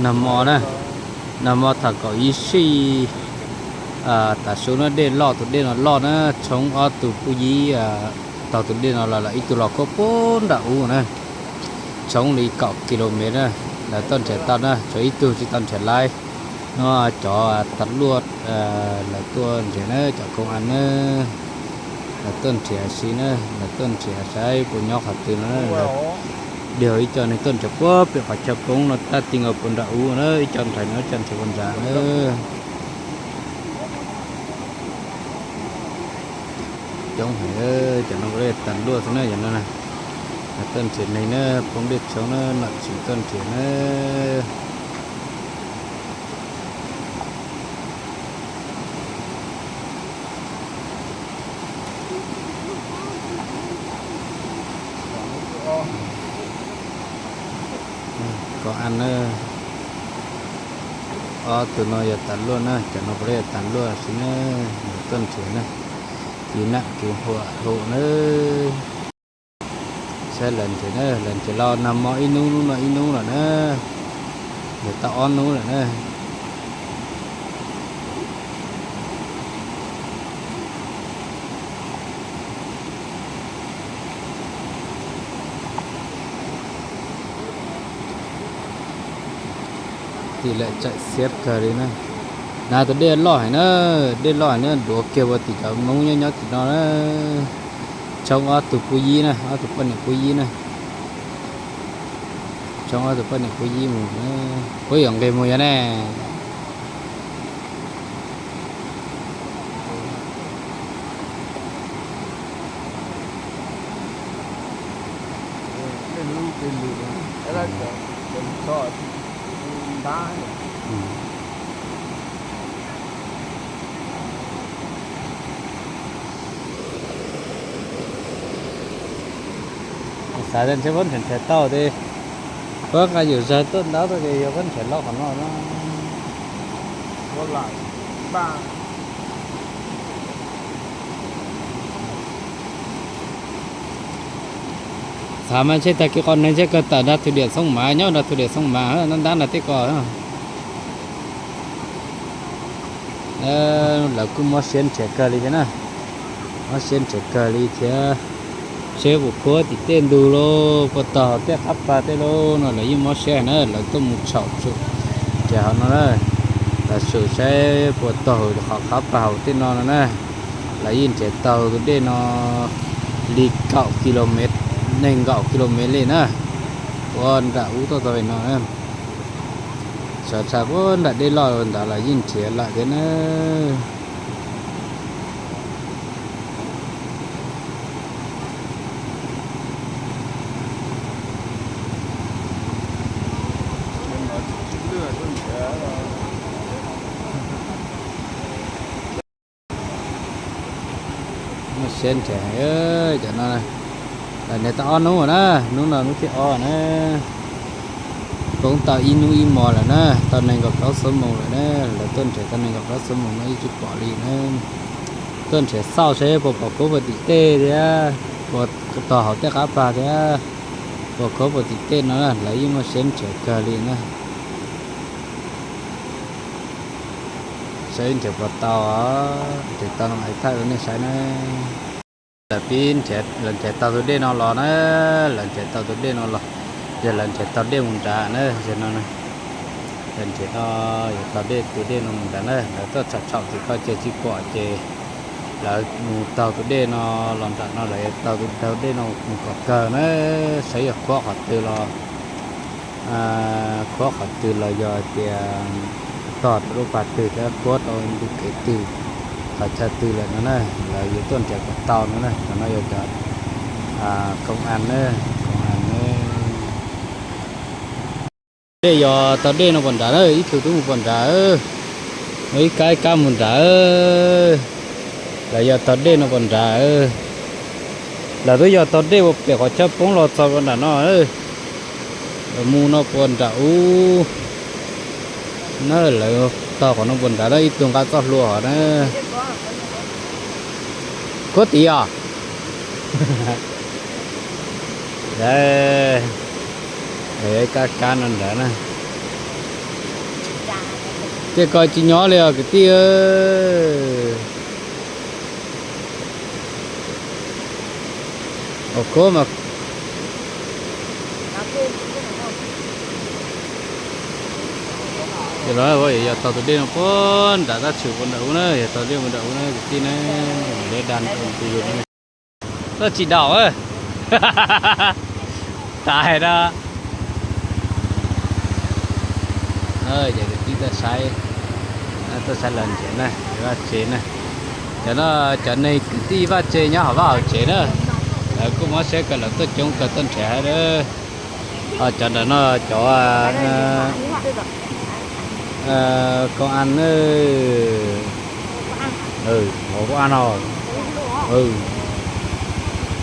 Nag hmo na, nag hmo thaum kaum ib sij, tav su no dej loj, tus dej no loj na, tshoob ob tug pub yib taug tus dej no los, ib tug los kuj puag nram ub na, tshoob li kaum ki lo mev na, lawv tuaj nrhiav tau na, tshuav ib tug tsis tau nrhiav laiv. No cov tas luaj lawv tuaj nrhiav na, cov koob as na, lawv tuaj nrhiav si na, lawv tuaj nrhiav saib puas nyob qhov twg no. Dhia ib co neeg tuaj nrhiav puag pem qhov chaw poob no tab ti nkaus puag nram ub na, ib co nrhiav no ib co nrhiav puag nrad na. Coob heev, cov no puav leej tas luaj xwb na, cov no na. Lawv tuaj nrhiav neeg na, poob dej tshoob na, nom tswv tuaj nrhiav na. Koob as na, ob tug no yog tas luaj na, cov no puav leej yog tas luaj xwb na, lawv tuaj nrhiav na, kev nam kev huam hum na. Saib lawv nrhiav na, lawv nrhiav los nag hmo ib hnub, hnub no ib hnub lawm na, nrhiav tau ob hnub lawm na. Tim lawm txawm xiab kawg li na. Nag tus dej loj heev na, dej loj heev na, duav kiag ua tim cov Hmoob nyob nyob tim no na. Tshoob ob tug pub yib na, ob tug poj niam pub yib na. Tshoob ob tug poj niam pub yib mus, puab yuav nqis mus yog ne. Xav tias ntshe puab nrhiav nrhiav tau tes puab nqa yus zag tuaj ntaub tuaj ces yog puab nrhiav loj qhov no na. Xav mas ntshe tag kis qos neeg ntshe kawg tawm nrag thwm diam Xoo Mav, nyob nrag thwm diam Xoo Mav ntag na tej ko. Lawv kuj mob siab nrhiav kawg li thiab na, mob siab nrhiav kawg li thiab. Seb puas khuab tim tej ntug lauj, puas tog hauv tej qab pag tej lauj no lawv yeej mob siab na, lawv tuaj mus tsham tsum nrhiav hauv no na, lawv tsum saib puas tog hauv qhov qab pag hauv tej no no na. Lawv yeej nrhiav tau tus dej no li kaum kis lus mev, nees nkaum kis lus mev li na, ua nram ub tuaj txog pem no na. Sawv tshaj puag nram dej loj ntawd los yeej nrhiav lawm thiab na. Muaj siab nrhiav heev cov no. Lawv nrhiav tau ob hnub na, hnub no hnub thib ob na. Poob tau ib hnub ib hmos lawm na, tau nees nkaum plaub xuab moos lawm na. Lawv tuaj nrhiav tau nees nkaum plaub xuab moos no yeej tsis pom li na. Tuaj nrhiav xauj saib puas pom khuab puag tim tej thiab, puas tog hauv tej qab pag thiab, puas khuab puag tim tej no na, lawv yeej muaj siab nrhiav kawg li na. Saib nrhiav puas tau, nrhiav tau no hais thaj rau nej saib na. Lawv pib, lawv nrhiav tau tus dej no los na, lawv nrhiav tau tus dej no los, yog lawv nrhiav tau dej mus nrad na, yog no, lawv nrhiav no, yuav tau dej, tus dej no mus nrad na, lawv tuaj tsham tsham tim ko ces tsis pom ces lawv mus taug tus dej no los nram no, lawv yuav taug tus dej no mus kom kawg na, saib yog khuab qhov twg los, khuab qhov twg los yog tias tog rau lub pas twg thiab khuab rau ntu kev twg, qhov chaw twg lawm no na, lawv yuav tuaj nrhiav kom tau no na. Cov no yog cov koob as na, koob as na. Dej yog taug dej no puag nrad na, ib tug twb mus puag nrad, no ib kab ib kab mus nrad. Lawv yog taug dej no puag nrad, lawv twb yog taug dej ua pem qhov chaw poob los txog puag nram no, lawv mus no puag nram ub. Na lawv tog qhov no puas nrad na, ib tug nqa txoj hlua hov na. Kuv tiv os. Kab kab no nrad na. Tej ko tsis nyob li os kwv tij. Ua kub mas. Yog los yog tog tus dej no puag nram tab tshwm puag nram ub na, yog tog dej puag nram ub na kwv tij na. Dej daj tus yus no. Toj tsis daum. Tas na. Ces kwv tij tuaj saib, tuaj saib lawv ntsev na, vaj tsev na. Cov no cov neeg kwv tij vaj tsev nyob hauv vaj hauv tsev na. Lawv kuj mob siab kawg, lawv tuaj coob kawg tuaj nrhiav hab. Ho cov ntawm no cov công an, công an no,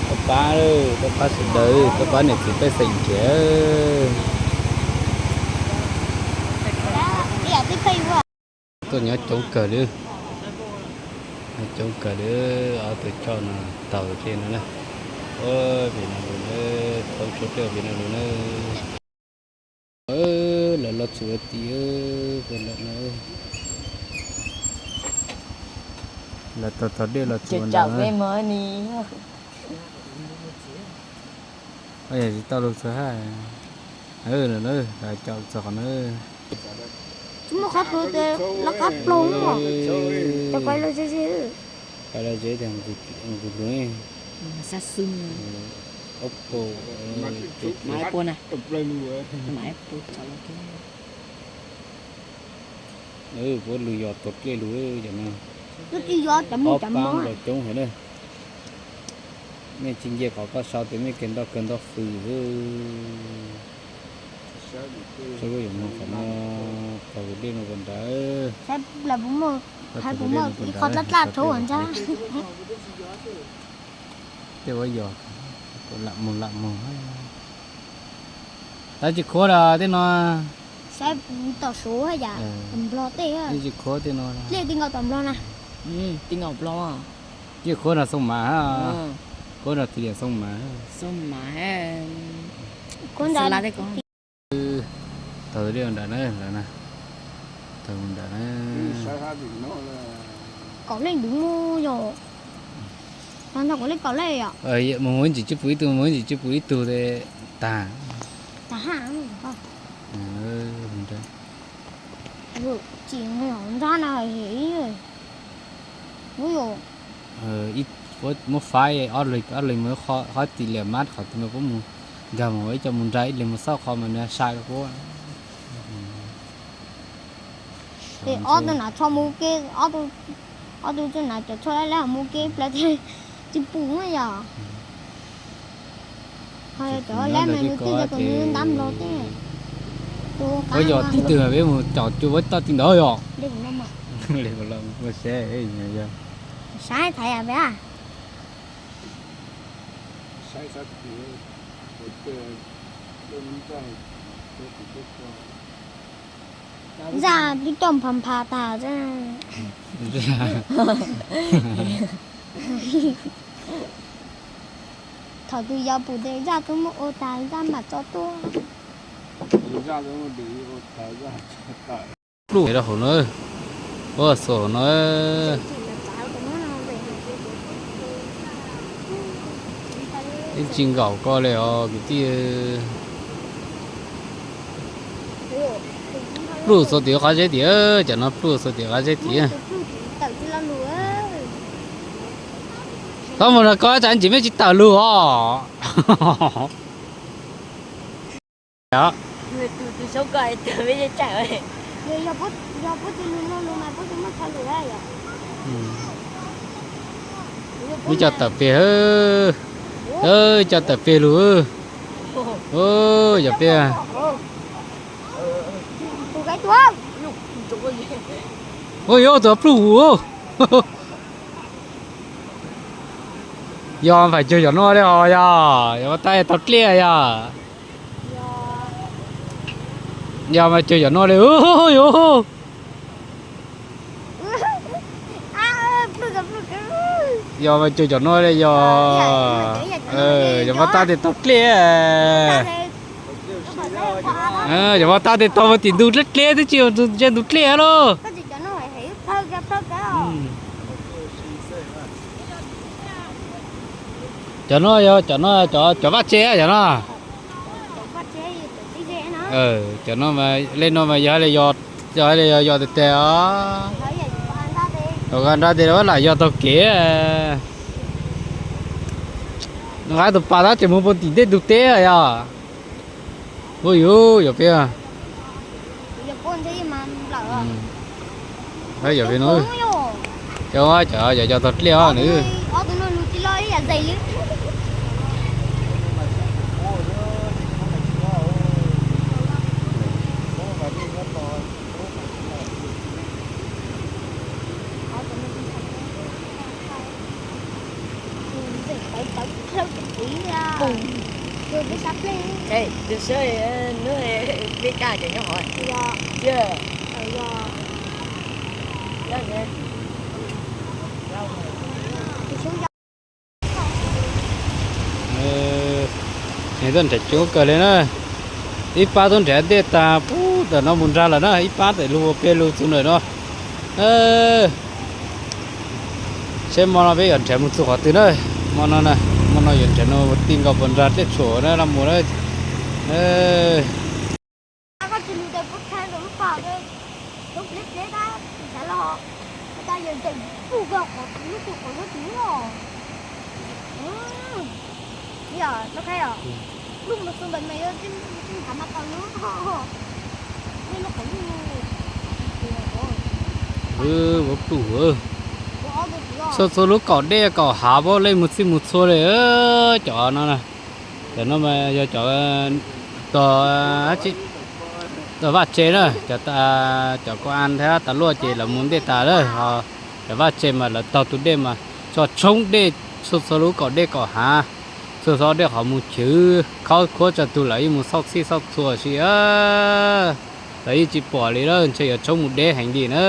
tuaj pab, tuaj pab sawv daws, tuaj pab niam txiv pej xeem nrhiav. Tuaj nyob coob kawg li, nyob coob kawg li. Ob tug choj no taug dej no na. Pem no lug na, thoob tshuab dlej pem no lug na. Lawv los txug tim, lawv taug taug dej los txug ntawd. Tsis tau lug txug hab. Lawv caum txug qhov na. Tsis muaj qhov plhu tes lawv qab ploog, cov ko lawv ze ze. Ko lawv ze tias nqus lug, Oppo, puab lug yos tuag dlej lug cov no. Ob pab los coob heev na. Mej tsis nce qhov koj sau tes mej kawg nto kawg nto fws. Saib puas yuav moog qhov no, taug dej no puag nrad. Saib puas muaj ib qho dlab dlab tshauv ntag. Tej ua yog lam moog lam moog. Tab tsis khuav los tej no. Saib tom suav hab yam, tom nplog tej, tsis khuav tej no. Dlej ti nkaus tom nplog na. Ti nkaus nplog. Tsis khuav no Xoo Mav, khuav no ti liam Xoo Mav. Taug dlej nrad na, lawv na. Taug nrad na. Kaum leej ntuv muaj yog, nrog kuv leej kaum leej yom. Mus ib ntsis tsis pum ib tug, mus ib ntsis tsis pum ib tug tes tag. Tag hab. Tsis nrog na, muab faib ob leeg mus qhov tim liam mab qhov twg no puab mus nkag mus ib co mus nrag ib leeg mus xauj qhov mas nws sai rau puab. Ces ob tug na txhob mus ke, ob tug txawj na cov txhob lab lab mus ke plaws tsis pum yom. Cov lab mas nws tij yog kom nws ntab nplog tej. Puab yog tib tug peb mus caum cuag puab toj ti ntawd yom. Saib thaiv peb. Zaj twb coj npha npha tag. Thaum twg yog pum tes zaj twb muab ua tag, zaj mam tso tuaj. Pluj rau hauv no, ua xu hauv no. Ib tsis nkaum ko li os kwv tij. Pluj xuas tim qab zeb tim, cov no pluj xuas tim qab zeb tim. Tau mus no ko tsam ntsis mej tsis tawm lug os. Ib co tawm peg, ib co tawm peg lug. Yog peb, ua yuav tus pluj hu. Yog fais cuag yog no li os, yog yog ua tab tau dlej yog. Yog mas cuag cov no li, yog mas cuag cov no li yog. Yog mas tab tes tau dlej. Yog mas tab tes tau mas tim ntug dleb dleb twb tsis yog ntshe ntug dlej lauj. Cov no yog cov no, cov vaj tse cov no. Cov no mas, lej no mas yog hais li yog, yog hais li yog yos tes tes os. Thaum nqa nrad tes lam yog taug kev. Nqa tus pas tab tseem mus puag tim ntej ntug teb yog. Ua yuv yog peb. Yog peb no, cov, cov yog yos taug dlej os nws. Tuaj nrhiav coob kawg li na. Ib pab tuaj nrhiav dej tag pub ntawm no mus nrag lawm na, ib pab ntawm lub ua peb lub txug ntawm no. Seb hmo no peb yuav nrhiav mus txug qhov twg na. Hmo no, hmo no yuav nrhiav no mus ti nkaus puas nrag dlej tshuam na los mus na. Ua pluj, txhua txhua lub kaum dej kaum hav pab lej mus txij mus txhua li. Cov no, cov no mas yog cov, cov vaj tse na, cov, cov công an thiab tas luaj ces lawv mus ntej tas lawm. Cov vaj tse mas lawv taug tus dej mas tso tshoob dej txhua txhua lub kaum dej kaum hav, txhua txhua dej qhov mus chwv khawb khuab tsa tug lawv yeej mus xauj txhij xauj txhua si. Lawv yeej tsis pom li lawm, ntshe yuav tshoob mus deb heev li na.